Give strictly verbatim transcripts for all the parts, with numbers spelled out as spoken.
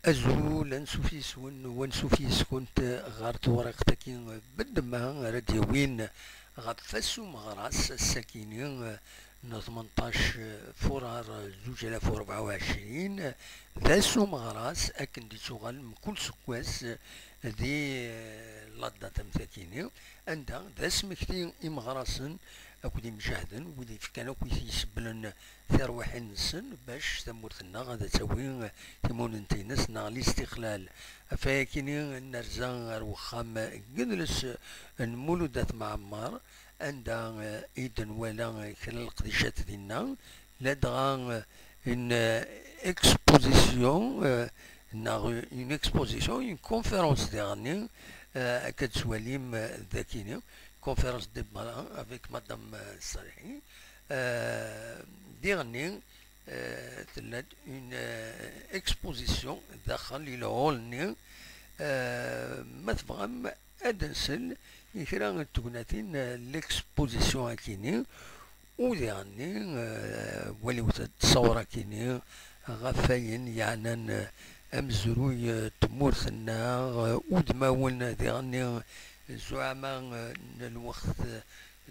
Azul, ansuf yes-wen, wansuf yes-kunt ɣer tewriqt-agi n ddemma ara d-yawin ɣef wass umeɣras, ass-agi-ni n tmenṭac furar zuǧ alaf u rebɛa u ɛecrin. D ass umeɣras akken d-ittuɣal mkul sekwas di la date am tagi-ni, anda d asmekti imeɣrasen akked imjahden, wid yefkan akk i t-isebblen tirwiḥin-nsen bac tamurt-nneɣ ad tawi timunent-ines neɣ listiqlal. Ɣef wayagi-ni nerza ar wexxam n yidles n Mulud At Mɛemmer, anda, eh, i d-nwala kra n leqdicat dinna, ladɣa, eh, une, eh, exposition, eh, neɣ une exposition, une conférence diɣenni, eh, akka d-tettwalim, eh, dagini, conférence débat avec Madame, eh, Salhi. Eh, diɣenni, eh, tella-d une, eh, exposition daxel i lehol-nni. Eh, ma tebɣam ad nsel i kra n tegnatin, eh, l'exposition akini, u diɣenni, eh, waliwet-d ṣṣawra akini ɣef wayen yeɛnan, eh, amezruy, eh, n tmurt-nneɣ, eh, udmawen diɣenni, zuɛama, eh, n lweqt, eh,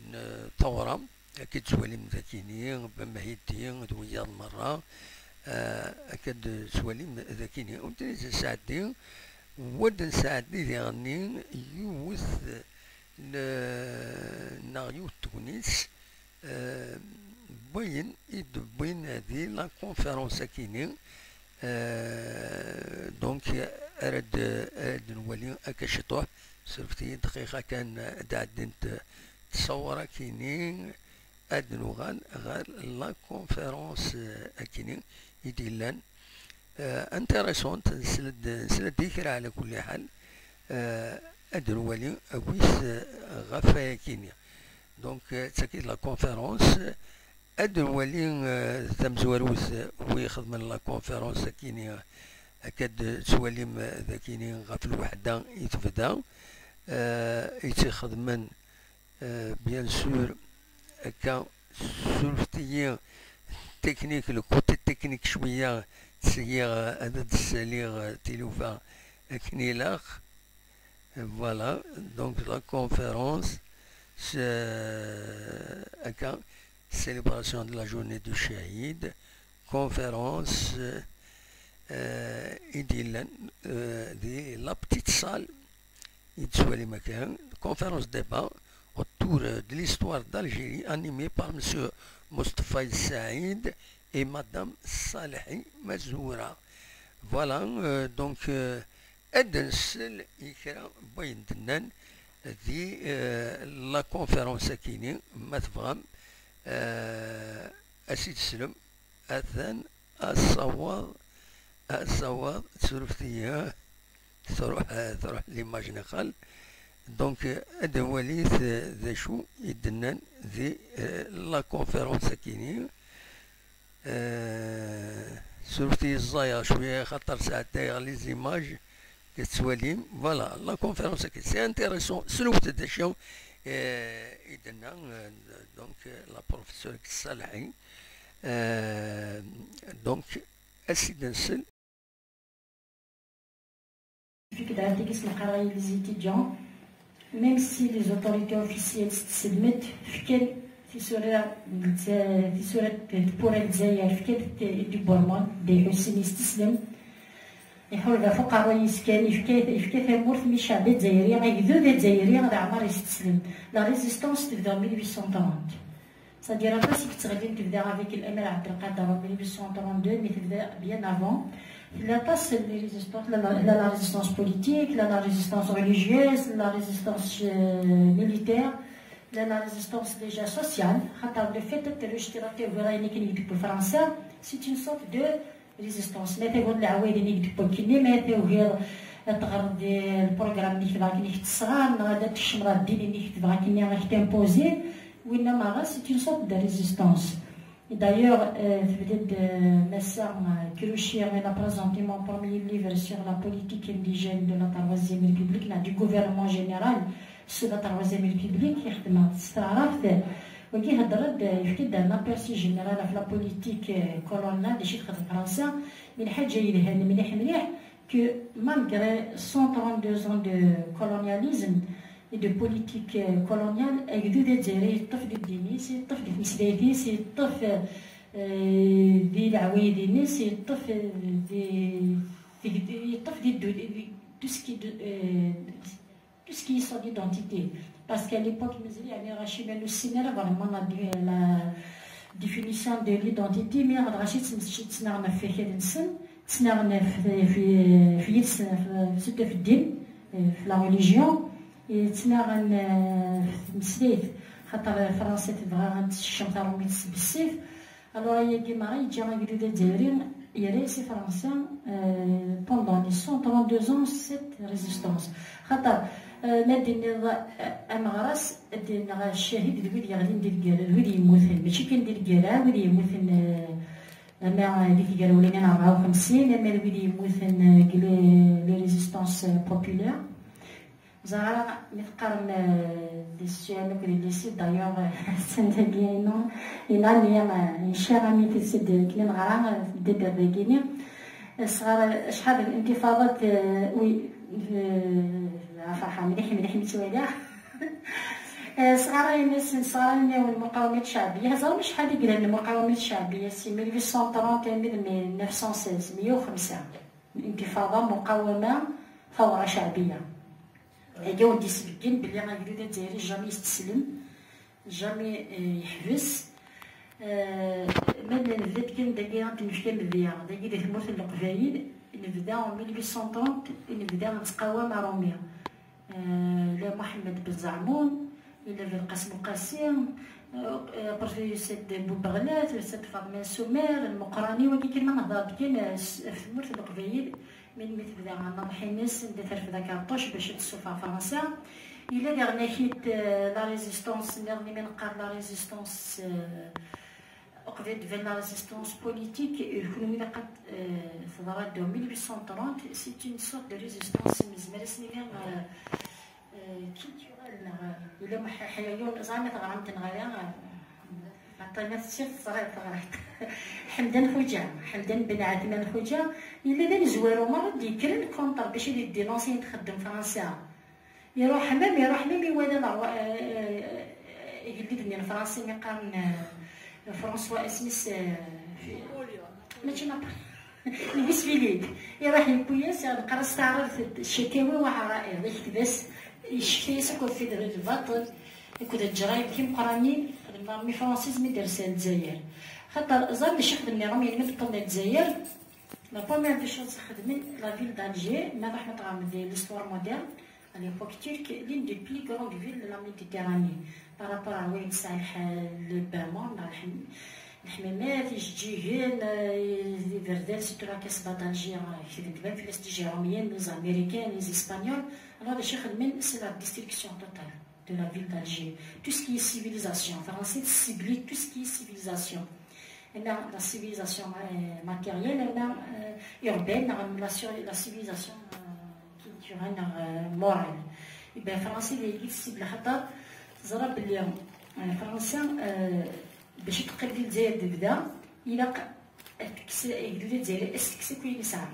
n tawra. Akka d-tettwalim dakini, Bamhidi d wiyaḍ merra, eh, akka d-tettwalim dakini. Ur d-nesɛeddi, ur d-nesɛeddi diɣenni yiwet n, neɣ yiwet tegnit, eh, n wayen i d-wwin di la conférence akini. Eh, donc, ara d-, ara d-nwali akka ciṭuḥ, surfet-iyi dqiqa kan ad d-ɛeddint ttṣawar akini, ad nuɣal ɣer la conférence, eh, akini i d-yellan, eh, intéressante, nsel-d, nsel-d i kra ɛla kulli ḥal, eh, ad nwali awis, eh, ɣef wayakini. Donc, eh, d tagi d la conférence, ad nwali, eh, tamezwarut, eh, wi ixedmen la conférence akini, akka d-tettwalim, eh, dakini ɣef lweḥda i tebda, eh, i tt-ixedmen, eh, bien sûr, akka, surfet-iyi technique, le côté technique cwiya, ttseyiɣ, eh, ad d-ssaliɣ, eh, tilufa akken ilaq. Voilà, donc la conférence, c'est, euh, akka, célébration de la journée du Shahid, conférence, euh, euh, i d-yellan, euh, di la petite salle, i d-tettwalim akka, conférence débat autour, euh, de l'histoire d'Algérie, animée par monsieur Moustapha Saïd et madame Salhi Mazoura. Voilà, euh, donc, euh, ad nsel i kra n wayen d-nnan di, eh, la conférence akini, ma tebɣam, eh, ad s-id-teslem, atan asawaḍ, asawaḍ, surfet-iyi, eh, truḥ, eh, truḥ l'image nixal. Donc, eh, ad nwalit, eh, d acu i d-nnan di, eh, la conférence akini. Eh, surfet-iyi ẓẓayeɣ cwiya, xaṭer sɛeddayeɣ les images i tettwalim. Voilà, la conférence-agi, c'est intéressant. Slewt-d acu, eh, i d-tenna, eh, donc, eh, la professeur Salhi. Eh, donc, ad s-id-nsel. Vu que dans les étudiants, même si les autorités officielles s-tesselmed, fkan tisura n Lezza-, tisura n tewwura n Lezzayer, fkan-t i Dubourmon, Dda Ḥusin yesteslem, iḥulba ɣef uqerruy-is kan, yefka, yefka tamurt mi ccɛeb azzayri, agdud azzayri, d Ɛmar yesteslem. La résistance tebda en mille huit cent trente. C'est-à-dire, aṭas i yettɣellin tebda avec l'Amir Abdelkader en mille huit cent trente-deux, mais tebda bien avant. Tella aṭas n les résistances, la, la, la, la résistance politique, la, la résistance religieuse, la résistance, euh, militaire, la, la résistance déjà sociale. Xaṭer le fait de l'اشتراك, c'est une sorte de résistance. Ma tagut n leɛwayed-nni i d-tewwi akkenni, ma tagiḍ ad teɣreḍ di lprogram-nni i k-tebɣa akkenni i k-tesɣer, neɣ ad tekcmeḍ ɣer ddin-nni i k-tebɣa akkenni i k-timpozi, winna merra, c'est une sorte de résistance. Et d'ailleurs, euh, tebda-d, euh, Massa, euh, Krouchi, elle a présenté mon premier livre sur la politique indigène de la Troisième République, neɣ du gouvernement général sous la Troisième République, i xedmeɣ s taɛrabt. Wagi ihedder-d, yefka-d un aperçu général ɣef la politique, euh, coloniale, d acu i texdem Fransa, mais lḥaǧa yelhan mliḥ mliḥ, Que malgré cent trente-deux ans de colonialisme et de politique, euh, coloniale, agdud azzayri yeṭṭef di ddin-is, yeṭṭef di tmeslayt-is, yeṭṭef, euh, di leɛwayed-ines, yeṭṭef, euh, di, di, yeṭṭef di ddu-, di tout ce qui, euh, tout ce qui est son identité. Parce qu'à l'époque, mazal yeɛni ɣaci ma nussen ara vraiment la, la définition de l'identité, mais ɣaci ttnaɣen ɣef wakal-nsen, ttnaɣen ɣef, ɣef, ɣef yid-sen, ɣef, surtout ɣef ddin, ɣef la religion, ttnaɣen, euh, ɣef tmeslayt, xaṭer Fransa tebɣa ad tsekcem taṛumit s bessif. Alors, ayagi merra yeǧǧa agdud azzayri, yerra-yas i Fransa, euh, pendant les cent trente-deux ans, cette résistance. Xaṭer, euh, ma d-tiniḍ, euh, ameɣras, ad d-neɣ ccahid d wid yeɣlin di lgirra, d wid yemmuten, mačči kan di lgirra, wid yemmuten, euh, ama di tegrawlin n rebɛa u xemsin, ama d wid yemmuten, euh, deg les, les résistances, euh, populaires. Ẓriɣ mi teqqarem, euh, di sciences akked di lycée, d'ailleurs, euh, send-agi inu, inani, euh, une chère amie, tessed akken neɣra, euh, deg dagi-ni. Sɣar acḥal n intifaḍat, euh, oui, euh, ferḥeɣ mliḥ, mliḥ mi ttwaliɣ. Euh, sɣar ayen asen, sɣar ayen n lmuqawmat cceɛbiya. Ẓrem acḥal i yellan lmuqawmat cceɛbiya, si mille huit cent trente armi d mille neuf cent seize, meyya u xemsa. Intifada, muqawama, tawra cceɛbiya. Agi ur d-yesbeggen belli agdud azzayri jamais yesteslem, jamais, euh, yeḥbes. Euh, ma nebda-d kan dagi ad d-nefk amedya, dagi di tmurt n Leqbayel, nebda en mille huit cent trente, nebda nettqawam aṛumi. Euh, la Mohamed Ben Zaɛmun, ila Belqasem Uqasi, euh, euh, après Said Boubeɣlat, Said Faḍma Sumer, Lmeqrani, wagi kan ma nehḍer-d kan, euh, s-, ɣef tmurt n Leqbayel, melmi tebda anaḍeḥ-ines, anda terfed akerṭuc bac ad tessufeɣ Fransa. Yella diɣen akit, euh, la résistance, nniḍen imi neqqar la résistance, euh, uqbel d la résistance politique, euh, kunwi ilaq ad, euh, teḍra-d en mille huit cent trente, c'est une sorte de résistance, nezmer ad s-nini, euh, euh, culturelle, neɣ, euh, yella muḥ-, ḥ-, yiwen, ẓer ma teɣram-t neɣ ala, euh, Faṭima tessirt teẓriḍ teɣriḍ. Ḥemdan Xuǧa, Ḥemdan Ben Ɛetman Xuǧa, yella d amezwaru merra d-yekkren contre bac ad idénoncer ayen txeddem Fransa. Iruḥ même, iruḥ même iwala la, euh, euh, agellid-nni n Fransa mi qqaren, euh, François, isem-is, euh, mačči Nap-, Louis Philippe. Iruḥ yewwi-yas, yeqqar-as taɛrabt d cakawi waɛra'i, yekteb-as, yecetki-yas akk ɣef lbaṭel akked leǧrayem timeqqranin xedmen l'armée française mi d-rsen ar Lezzayer. Xaṭer ẓer d acu xedmen iṛumyen mi d-wwḍen ar Lezzayer. La première des choses xedmen, la ville d'Alger, ma ruḥ ma tɣerm di l'histoire moderne, à l'époque turque, l'une des plus grandes villes de la Méditerranée, par rapport à wayen tesɛa lḥ-, le Bermond, neɣ lḥm-, lḥmimat, ijeǧǧigen, euh, iberdan, surtout la Casbah d'Alger, euh, kdent ban fell-as déjà les Romains, les Américains, les Espagnols. Alors, d acu i xedmen, c'est la destruction totale de la ville d'Alger. Tout ce qui est civilisation, Fransa tessibli tout ce qui est civilisation. Ama la civilisation, euh, matérielle, ama, euh, urbaine, ama la, sur-, la civilisation, euh, culturelle, euh, morale. Eh ben, Fransa d ayagi tessibli, xaṭer teẓra belli, euh, Fransa, euh, bac ad teqqim di Lezzayer d bda, ilaq ad tekkes, agdud azzayri ad s-tekkes akk ayen yesɛa.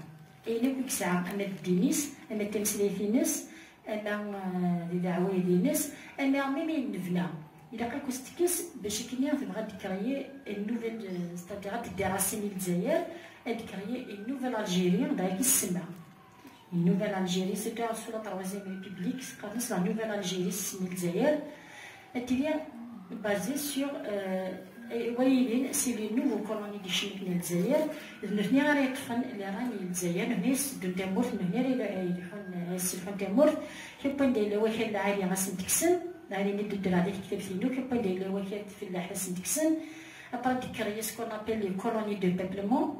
Ayen akk i yesɛa, ama d ddin-is, ama d tameslayt-ines, ama, euh, di leɛwayed-ines, ama même ayen nebna. Ilaq akk s-tekkes bac akken tebɣa ad d-créer une nouvelle, euh, c'est-à-dire ad d-déraciner Lezzayer, ad d-créer une nouvelle Algérie, d ayen i s-semma. Une nouvelle Algérie, c'était sous la Troisième République, c'est comme la Nouvelle Algérie, c'est Lezzayer. Et il est basé sur, euh, et, oui, c'est les nouveaux colonies de Chine, Lezzayer. Nous venons à les rênes, Lezzayer, nous venons de Tembourg, nous venons à les rênes, c'est le Tembourg. Qui point de le week-end, la Haïti, à Saint-Dixon, la Haïti, de la Haïti, qui point de le week-end, la Haïti, Saint-Dixon. Après, de créer ce qu'on appelle les colonies de peuplement.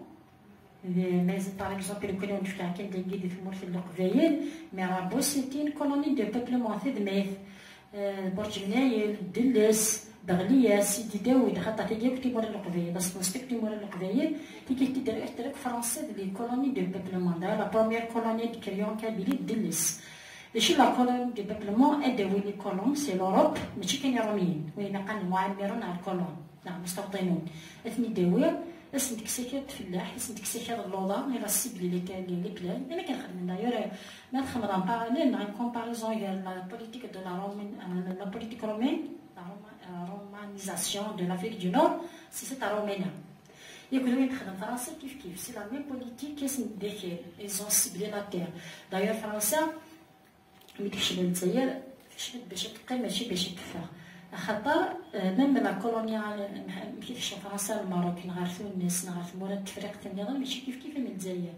Mais, par exemple, le Kounoun Fkaken, de Guide, de Mourth, le Kveil, mais Rabos, c'est une colonie de peuplement, c'est de Meth, Borjemnaïl, Deles, Berlias, Sidi Daoud, Khatatigi, Timor, le Kveil, parce qu'on sait que Timor, le Kveil, qui était de l'Est français, de les colonies de peuplement. D'ailleurs, la première colonie de Kérion, Kabylie, Deles. Et chez la colonie de peuplement, et de les colons, c'est l'Europe, mais tu connais Romain, oui, mais quand moi, Méron, la colonie. نعم، مستوطنون. أثني داوير، Asen-d-kkes akal d fellaḥ, asen-d-kkes akal d luḍa, il a ciblé les, les, les plaines. Am akken xedmen d'ailleurs, ma txedmeḍ un parallèle neɣ une comparaison gar la politique de la romaine, euh, la politique romaine, la Roma- euh, romanisation de l'Afrique du Nord, c'est cette romaine. Yakk d wayen texdem Fransa kif kif, c'est la même politique, asen-d akal, ils ont ciblé la terre. D'ailleurs Fransa, mi tekcem Lezzayer, tekcem-d bac ad teqqim, mačči bac ad teffeɣ. Axaṭer, euh, même la colonie, euh, mi tekcem Fransa ar Lmerruk, neɣ ar Tunes, neɣ ar tmura n Tefriqt nniḍen, mačči kif kif am Lezzayer.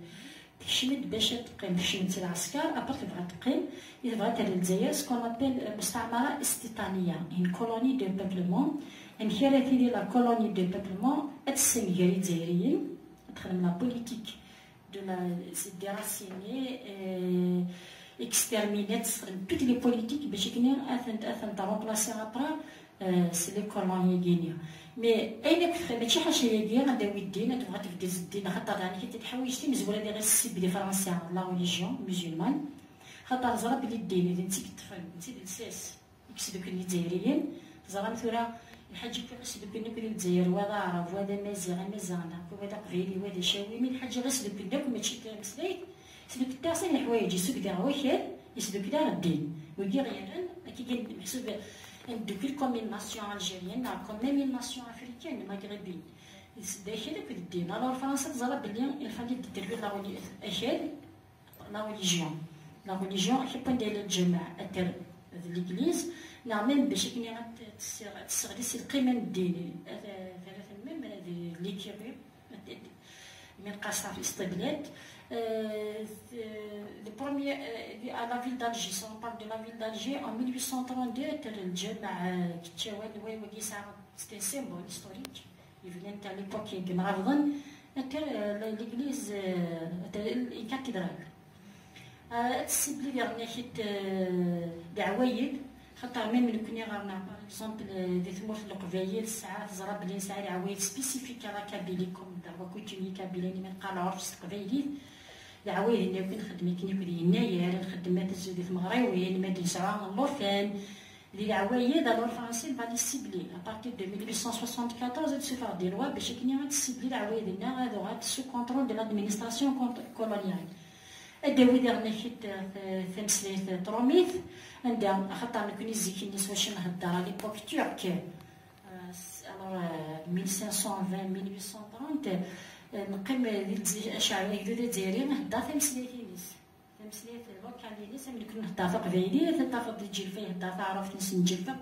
Tekcem-d bac ad teqqim, tekcem-d si lɛesker, après tebɣa ad teqqim, i tebɣa ad terr Lezzayer, ce qu'on appelle, euh, mustaɛmara istitaniya, une colonie de peuplement. Amek ara tili la colonie de peuplement? Ad tessenger Izzayriyen, ad texdem la politique de la, c'est déraciner, euh, exterminer, ad tesxdem toutes les politiques bac akken ad tent, ad tent remplacer après, euh, s les colons-agi-nni. Mais ayen akk txedm, mačči ḥaca-agi, ad d-tawi ddin, ad tebɣu ad tebded ddin, axaṭer d ayen kan ḥwayeǧ timezwura di ɣer ssib di Fransa, la religion musulmane. Axaṭer teẓra belli ddin, d netta i yeṭṭfen, d netta i d lsas. Deg isdukklen izzayriyen, teẓram tura, lḥaǧ akk isdukklen akk di Lezzayer, wa d aɛrab, wa d amaziɣ, amaziɣ-nneɣ, wa d aqbayli, wa d acawi, mi lḥaǧ isdukklen akk, mačči d tameslayt, isdukklen-nneɣ s ayen leḥwayeǧ, isuged-aɣ wakal, isdukklen-aɣ ddin. Wigi ɣ-yerran, akka kan meḥsub ad neddukel comme une nation algérienne, neɣ comme même une nation africaine, maghrébine. D akal akk d ddin. Alors Fransa teẓra belli il fallait détruire la reli-, akal, la religion. La religion, akken wanda yella lǧameɛ, ad terr d l'église, neɣ même bac akken ad t-, tesseɣ-, ad tesseɣli si lqima n ddin, ad terr-iten même d les curés, ad, ad, mi nqas ɣef Isṭiblat. Euh, le premier, euh, à la ville d'Alger, si on parle de la ville d'Alger, en mille huit cent trente-deux, ad terr lǧameɛ, euh, keččawan, way wagi yesɛa, c'est un symbole historique. Yebnan à l'époque n Imɣarḍen, ad terr, euh, l'église, euh, ad terr une cathédrale. Euh, ad tessibli diɣen akit, euh, d aɛwayed, xaṭer même nekkni ɣer-neɣ, par exemple, euh, di tmurt n Leqbayel, tesɛa, teẓra belli nesɛa d aɛwayed spécifique à la Kabylie, comme d awa coutumier kabyle, imi neqqar lɛerf s teqbaylit. D aɛwayed-nni akk i nxeddem akken akk d yennayer, nxeddem ma tezzu di tmeɣriwin, ma d-nesɛa llufan, di leɛwayed, alors Fransa va les cibler. À partir de mille huit cent soixante-quatorze, ad d-sufeɣ des lois bac akken ad tessibli leɛwayed-nneɣ, ad uɣalent sous contrôle de l'administration cont-, coloniale. Ad d-tawi diɣen akit, eh, tameslayt trumit, anda, axaṭer nekkni zik-nni s wacu nhedder, à l'époque turque, eh, s-, alors, eh, mille cinq cent vingt, mille huit cent trente, eh, neqqim di Lezzayer, acɛal agdud azzayri, nhedder tameslayt-ines. Tameslayt locale-ines, am nekkni nhedder taqbaylit, tafeḍ di Ǧilfa ihedder taɛrabt-nsen n Ǧilfa.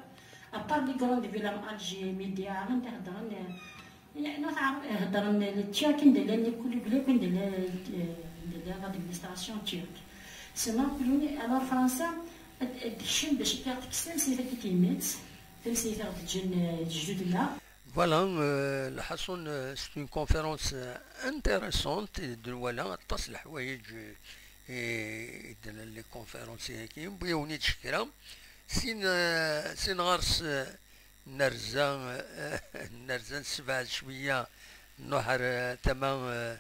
À part les grandes villes am Alger, Médéa, anda heddren, eh, yeɛni taɛrabt, heddren les Turcs, anda llan les Koulougli, anda llan, eh, anda llan l'administration turque. Sinon, alors Fransa, ad, ad tekcem bac akka tekkes tameslayt-agi n tyemmat, tameslayt i ɣ-d-ǧǧan, eh, lejdud-nneɣ. Voilà, euh, lḥaṣun, euh, c'est une conférence, euh, intéressante, i d-nwala aṭas n leḥwayeǧ, euh, i, i d-, les conférences-agi, wwi-yawen-id kra. Sin, euh, sin ɣer-s, euh, nerza, euh, nerza, nsebɛed cwiya, nruḥ ar, euh, tama, euh,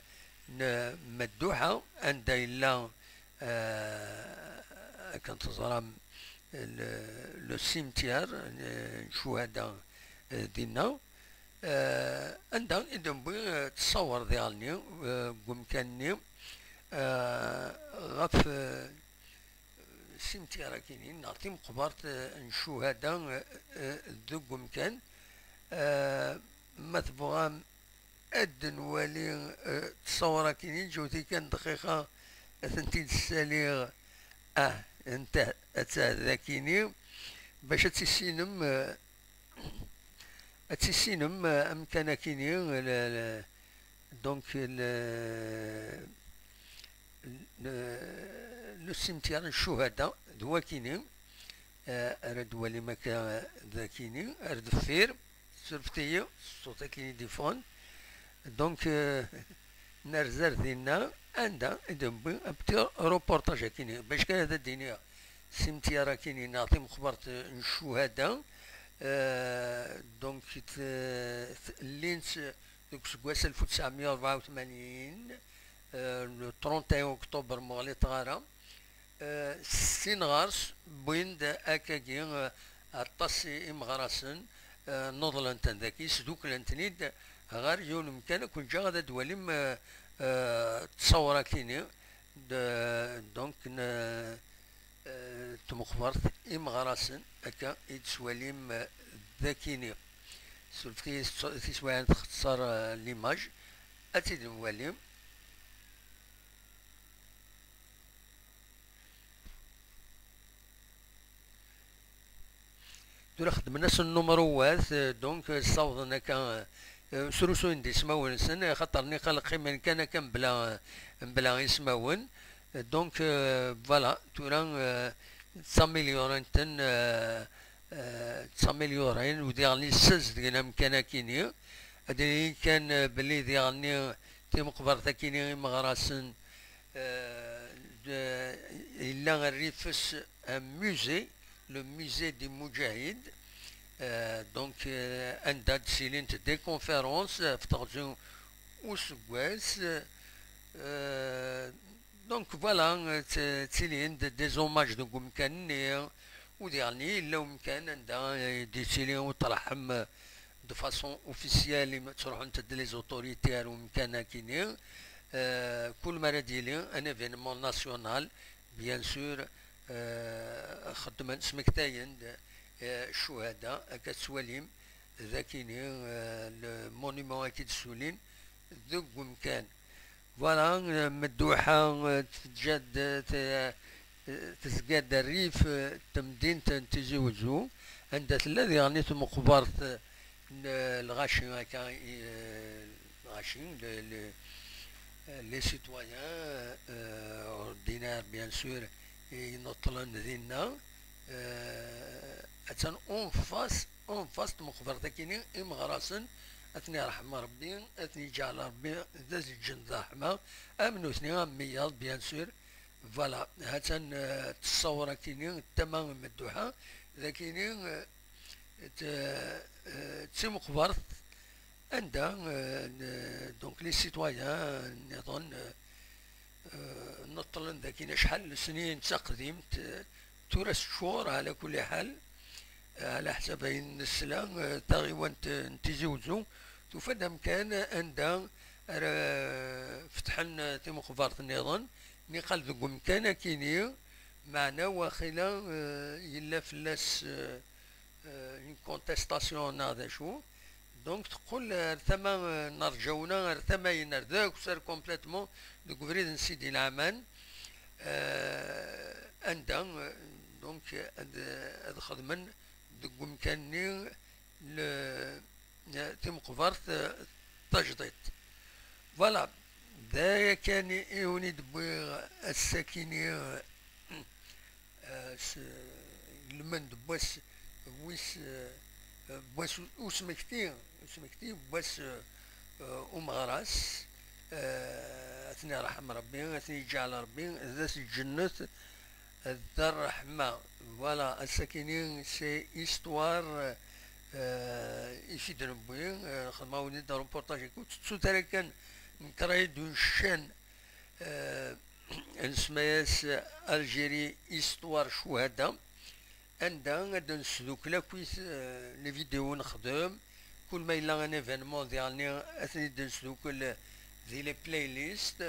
n Madduḥa, anda yella, euh, akken teẓram, le, le cimetière, euh, n ccuhada, euh, dinna. Eh, anda i d-newwi, eh, ttṣawer diɣenni, eh, deg umkan-nni, eh, ɣef, eh, cimetière akini, neɣ timeqbert, eh, n ccuhada, eh, eh, deg umkan. Eh, ma tebɣam ad d-nwali, eh, ttṣawer akini, ǧewti kan dqiqa, ad tent-id-ssaliɣ. Ah, anta, atta d akini, bac ad tissinem, eh, Ad tissinem, eh, amkan akini, le, le, donc, le, le, le cimetière n ccuhada, d wakini, eh, ara d-walim akka, eh, d akini, ar deffir, surfet-iyi, ṣṣut akini d-iffɣen. Donc, eh, nerza ar dinna, anda i d-newwi un petit reportage akini, bac kan ad d-iniɣ, cimetière akini, neɣ timeqbert n ccuhada, eh, donc, t-, t-, llint deg useggas alef u tesɛemya u rebɛa u tmanyin, eh, le trente et un octobre, ma ɣliṭeɣ ara, eh, sin ɣer-s, wwin-d akkagi, eh, aṭas i-, imeɣrasen, eh, nuḍlen-ten daki, sduklen-ten-id ɣer yiwen umkan, ad ken-ǧǧeɣ ad d-twalim, euh, euh, ttṣawra-kini, de, donc, n, euh, tmeqbert imeɣrasen, akka i d-tettwalim, euh, dakini. Surfet-iyi tis-, tiswiɛin texṣer, euh, l'image. Ad tt-id-nwali. Tura xedmen-asen numruwat, euh, donc, euh, ssawḍen akka, euh, srusuyen-d ismawen-nsen, axaṭer niqal qqimen kan akka mebla, mebla ismawen. Euh, donc, euh, voilà, tura, euh, ttamilyuren-ten, euh, euh, ttamilyuren, u diɣen ssazedgen amkan akini. Ad nini kan, euh, belli diɣen timeqbert akini imeɣrasen, euh, de, yella rrif-s un musée, le musée des Moudjahides. Euh, donc, euh, anda d-ttilint des conférences, euh, ɣef teɣzi useggas. Euh, donc, voilà, euh, t-, ttilin-d des hommages deg umkan-nni. U diɣen yella umkan anda, euh, d-yettili uṭreḥem, euh, de façon officielle, imi ttruḥunt-d les autorités ar umkan akini. Euh, kul mi ara d-yili un événement national, bien sûr, euh, xeddmen, smektayen-d, euh, ccuhada, akka tettwalim dakini, euh, le monument akka d-ssulin deg umkan. Voilà, euh, Medduḥa, euh, teǧǧa-d, euh, te-, euh, tezga-d rrif, euh, temdint n Tizi Wezzu, anda tella diɣen tmeqbert, euh, n, euh, lɣaci akka, euh, lɣaci, le, le, euh, les citoyens, euh, ordinaires, bien sûr, i ineṭṭlen dinna. Euh, attan en face, en face tmeqbert akini imeɣrasen, ad ten-yerḥem Rebbi, ad ten-yeǧɛel Rebbi d azeǧǧen d ṛṛeḥma, am nutni, am wiyaḍ, bien sûr. Voilà, ha-tt-an, euh, ttṣawra-kini, tama n Medduḥa, dakini, euh, t-, euh, d timeqbert, anda, euh, n-, donc, les citoyens, euh, nniḍen, euh, euh, neṭṭlen dakini acḥal n lesnin d taqdimt, euh, tura teččur, ɛla kulli ḥal, euh, ɛla ḥsab ayen nesla, euh, taɣiwant, euh, n Tizi Wezzu, tufa-d amkan anda ara fetḥen, euh, timeqbert nniḍen, niqal deg umkan akini, meɛna waxila, euh, yella fell-as, euh, euh, une contestation neɣ d acu. Donc teqqel ar tama, euh, n Rǧawna, ar tama-ines, ar d akessar complètement deg ubrid n Sidi Laɛman, euh, anda, euh, donc ad, ad xedmen deg umkan-nni le, timeqbert, euh, tajdiṭ. Voilà, d aya kan i, i wen-id-wwiɣ ass-akini, euh, euh, s-, lmend n wass wis, euh, n wass u-, usmekti, usmekti n wass, euh, euh, umeɣras, euh, ad ten-iṛḥem Ṛebbi, ad ten-yeǧɛel Ṛebbi d at lǧennet, d ṛṛeḥma. Voilà, ass-akini c'est histoire, euh, i fi d-newwi, euh, xedmeɣ-awen-id reportage-agi, ur tettut ara kan, nekk rayed une chaîne, euh, nsemma-yas Algérie Histoire Chouhada, anda ad nesdukkel akkit, euh, les vidéos nexdem, kul ma yella un événement diɣen ad ten-id-nesdukkel di les playlists,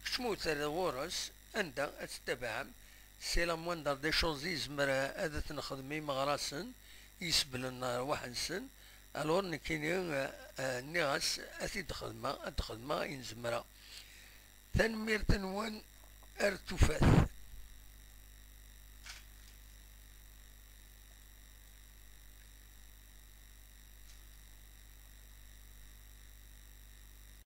kečč ma ur terriḍ ɣur-s, anda ad tettabaɛem, c'est la moindre des choses i yezmer ad t-nexdem i imeɣrasen i iseblen ṛṛwaḥ-nsen. Alors nekkini, euh, euh, nniɣ-as ad t-id-xedmeɣ, ad d-xedmeɣ ayen zemreɣ. Tanemmirt-nwen ar tufat.